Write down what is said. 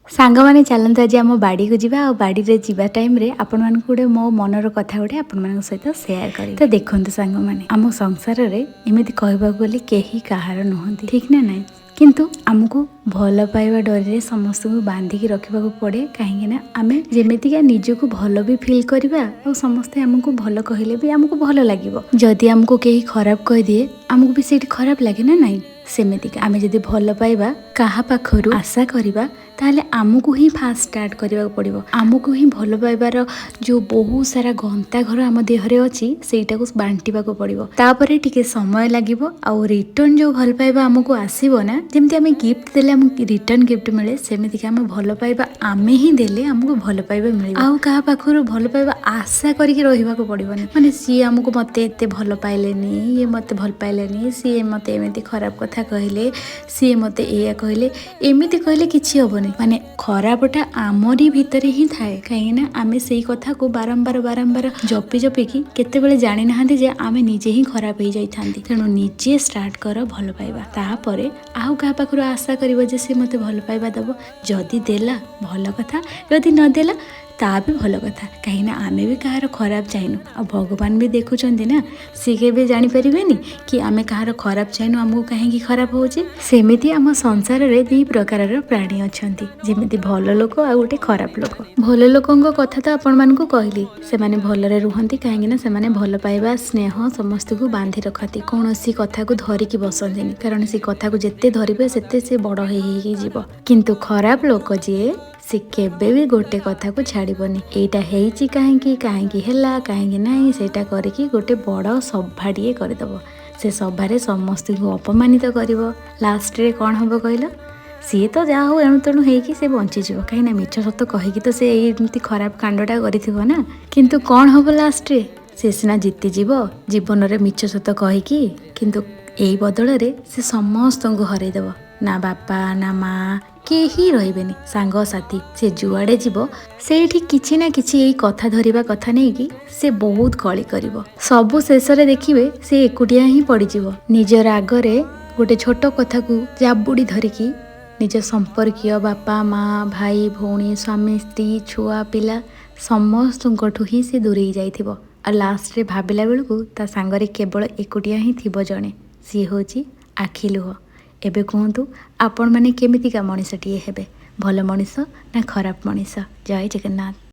ସାଙ୍ଗମାନେ, ଚାଲନ୍ତୁ ଆଜି ଆମ ବାଡ଼ିକୁ ଯିବା। ଆଉ ବାଡ଼ିରେ ଯିବା ଟାଇମ୍ରେ ଆପଣମାନଙ୍କୁ ଗୋଟେ ମୋ ମନର କଥା ଗୋଟେ ଆପଣମାନଙ୍କ ସହିତ ସେୟାର କରିବି। ତ ଦେଖନ୍ତୁ ସାଙ୍ଗମାନେ, ଆମ ସଂସାରରେ ଏମିତି କହିବାକୁ ଗଲେ କେହି କାହାର ନୁହନ୍ତି, ଠିକ୍ ନା ନାହିଁ? କିନ୍ତୁ ଆମକୁ ଭଲ ପାଇବା ଡରିରେ ସମସ୍ତଙ୍କୁ ବାନ୍ଧିକି ରଖିବାକୁ ପଡ଼େ, କାହିଁକି ନା ଆମେ ଯେମିତିକା ନିଜକୁ ଭଲ ବି ଫିଲ୍ କରିବା ଆଉ ସମସ୍ତେ ଆମକୁ ଭଲ କହିଲେ ବି ଆମକୁ ଭଲ ଲାଗିବ। ଯଦି ଆମକୁ କେହି ଖରାପ କହିଦିଏ, ଆମକୁ ବି ସେଇଠି ଖରାପ ଲାଗେ ନା ନାହିଁ? ସେମିତିକା ଆମେ ଯଦି ଭଲ ପାଇବା କାହା ପାଖରୁ ଆଶା କରିବା, ତାହେଲେ ଆମକୁ ହିଁ ଫାଷ୍ଟ ଷ୍ଟାର୍ଟ କରିବାକୁ ପଡ଼ିବ। ଆମକୁ ହିଁ ଭଲ ପାଇବାର ଯେଉଁ ବହୁତ ସାରା ଗନ୍ତା ଘର ଆମ ଦେହରେ ଅଛି, ସେଇଟାକୁ ବାଣ୍ଟିବାକୁ ପଡ଼ିବ। ତାପରେ ଟିକେ ସମୟ ଲାଗିବ ଆଉ ରିଟର୍ନ ଯେଉଁ ଭଲ ପାଇବା ଆମକୁ ଆସିବ ନା, ଯେମିତି ଆମେ ଗିଫ୍ଟ ଦେଲେ ଆମକୁ ରିଟର୍ନ ଗିଫ୍ଟ ମିଳେ, ସେମିତିକା ଆମେ ଭଲ ପାଇବା ଆମେ ହିଁ ଦେଲେ ଆମକୁ ଭଲ ପାଇବା ମିଳିବ। ଆଉ କାହା ପାଖରୁ ଭଲ ପାଇବା ଆଶା କରିକି ରହିବାକୁ ପଡ଼ିବନି। ମାନେ ସିଏ ଆମକୁ ମୋତେ ଏତେ ଭଲ ପାଇଲେନି, ଇଏ ମୋତେ ଭଲ ପାଇଲେନି, ସିଏ ମୋତେ ଏମିତି ଖରାପ କଥା କହିଲେ, ସିଏ ମୋତେ ଏଇଆ କହିଲେ, ଏମିତି କହିଲେ କିଛି ହେବନି। ମାନେ ଖରାପଟା ଆମରି ଭିତରେ ହିଁ ଥାଏ, କାହିଁକିନା ଆମେ ସେଇ କଥାକୁ ବାରମ୍ବାର ବାରମ୍ବାର ଜପି ଜପିକି କେତେବେଳେ ଜାଣିନାହାନ୍ତି ଯେ ଆମେ ନିଜେ ହିଁ ଖରାପ ହେଇଯାଇଥାନ୍ତି। ତେଣୁ ନିଜେ ଷ୍ଟାର୍ଟ କର ଭଲ ପାଇବା, ତାପରେ ଆଉ କାହା ପାଖରୁ ଆଶା କରିବ ଯେ ସେ ମୋତେ ଭଲ ପାଇବା ଦେବ। ଯଦି ଦେଲା ଭଲ କଥା, ଯଦି ନଦେଲା ତା ବି ଭଲ କଥା, କାହିଁକିନା ଆମେ ବି କାହାର ଖରାପ ଚାହିଁନୁ। ଆଉ ଭଗବାନ ବି ଦେଖୁଛନ୍ତି ନା, ସିଏ କେବେ ଜାଣିପାରିବେନି କି ଆମେ କାହାର ଖରାପ ଚାହିଁନୁ, ଆମକୁ କାହିଁକି ଖରାପ ହେଉଛି? ସେମିତି ଆମ ସଂସାରରେ ଦୁଇ ପ୍ରକାରର ପ୍ରାଣୀ ଅଛନ୍ତି, ଯେମିତି ଭଲ ଲୋକ ଆଉ ଗୋଟେ ଖରାପ ଲୋକ। ଭଲ ଲୋକଙ୍କ କଥା ତ ଆପଣମାନଙ୍କୁ କହିଲି, ସେମାନେ ଭଲରେ ରୁହନ୍ତି, କାହିଁକିନା ସେମାନେ ଭଲ ପାଇବା ସ୍ନେହ ସମସ୍ତଙ୍କୁ ବାନ୍ଧି ରଖନ୍ତି। କୌଣସି କଥାକୁ ଧରିକି ବସନ୍ତିନି, କାରଣ ସେ କଥାକୁ ଯେତେ ଧରିବେ ସେତେ ସେ ବଡ଼ ହେଇ ହେଇକି ଯିବ। କିନ୍ତୁ ଖରାପ ଲୋକ ଯିଏ, ସେ କେବେ ବି ଗୋଟେ କଥାକୁ ଛାଡ଼ିବନି। ଏଇଟା ହେଇଛି କାହିଁକି, କାହିଁକି ହେଲା, କାହିଁକି ନାହିଁ, ସେଇଟା କରିକି ଗୋଟେ ବଡ଼ ସଭାଟିଏ କରିଦେବ। ସେ ସଭାରେ ସମସ୍ତଙ୍କୁ ଅପମାନିତ କରିବ। ଲାଷ୍ଟରେ କ'ଣ ହେବ କହିଲ? ସିଏ ତ ଯାହା ହଉ ଏଣୁ ତେଣୁ ହେଇକି ସେ ବଞ୍ଚିଯିବ, କାହିଁକିନା ମିଛ ସତ କହିକି ତ ସେ ଏମିତି ଖରାପ କାଣ୍ଡଟା କରିଥିବ ନା। କିନ୍ତୁ କ'ଣ ହେବ ଲାଷ୍ଟରେ? ସେ ସିନା ଜିତିଯିବ ଜୀବନରେ ମିଛ ସତ କହିକି, କିନ୍ତୁ ଏଇ ବଦଳରେ ସେ ସମସ୍ତଙ୍କୁ ହରେଇଦେବ। ନା ବାପା ନା ମା, କେହି ରହିବେନି, ସାଙ୍ଗସାଥି। ସେ ଯୁଆଡ଼େ ଯିବ ସେଇଠି କିଛି ନା କିଛି ଏଇ କଥା ଧରିବା କଥା ନେଇକି ସେ ବହୁତ କଳି କରିବ। ସବୁ ଶେଷରେ ଦେଖିବେ ସେ ଏକୁଟିଆ ହିଁ ପଡ଼ିଯିବ। ନିଜ ରାଗରେ ଗୋଟେ ଛୋଟ କଥାକୁ ଜାବୁଡ଼ି ଧରିକି ନିଜ ସମ୍ପର୍କୀୟ, ବାପା ମା, ଭାଇ ଭଉଣୀ, ସ୍ୱାମୀ ସ୍ତ୍ରୀ, ଛୁଆ ପିଲା ସମସ୍ତଙ୍କଠୁ ହିଁ ସେ ଦୂରେଇ ଯାଇଥିବ। ଆଉ ଲାଷ୍ଟରେ ଭାବିଲା ବେଳକୁ ତା ସାଙ୍ଗରେ କେବଳ ଏକୁଟିଆ ହିଁ ଥିବ ଜଣେ, ସିଏ ହେଉଛି ଆଖି ଲୁହ। ଏବେ କୁହନ୍ତୁ, ଆପଣମାନେ କେମିତିକା ମଣିଷଟିଏ ହେବେ? ଭଲ ମଣିଷ ନା ଖରାପ ମଣିଷ? ଜୟ ଜଗନ୍ନାଥ।